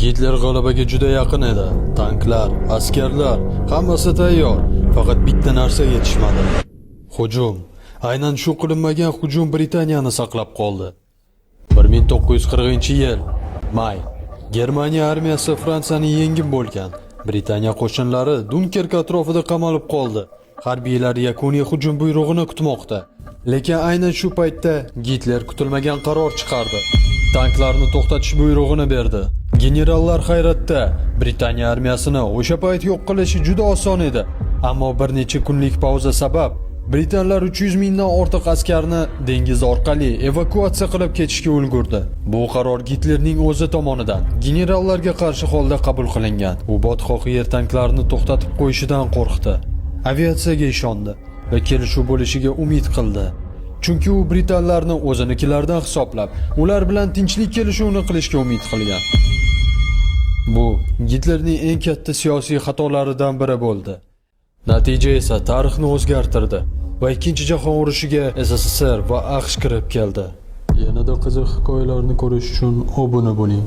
Gitler g'alabaga juda yaqin edi. Tanklar, askarlar, hammasi tayyor. Faqat bitta narsa yetishmadi. Hujum. Aynan shu qilinmagan hujum Britaniyani saqlab qoldi. 1940-yil, may. Germaniya armiyasi Fransiyani yengib bo'lgan. Britaniya qo'shinlari Dunkerk atrofida qamalib qoldi. Harbiylar yakuniy hujum buyrug'ini kutmoqda. Lekin aynan shu paytda Gitler kutilmagan qaror chiqardi. Tanklarni to'xtatish buyrug'ini berdi. Generallar hayratda. Britaniya armiyasini o'sha payt yo'q qilish juda oson edi. Ammo bir necha kunlik pauza sabab britanlar 300 mingdan ortiq askarni dengiz orqali evakuatsiya qilib ketishga ulgurdi. Bu qaror Gitlerning o'zi tomonidan generallarga qarshi holda qabul qilingan. U botqoq yer tanklarini to'xtatib qo'yishidan qo'rqdi. Aviatsiyaga ishondi va kelishuv bo'lishiga umid qildi. Chunki u britanlarni o'zinikilardan hisoblab, ular bilan tinchlik kelishuvini qilishga umid qilgan. Bu Gitlerning eng katta siyosiy xatolaridan biri bo'ldi. Natija esa tarixni o'zgartirdi va Ikkinchi jahon urushiga SSSR va AQSh kirib keldi. Yanada qiziq hikoyalarni ko'rish uchun obuna bo'ling.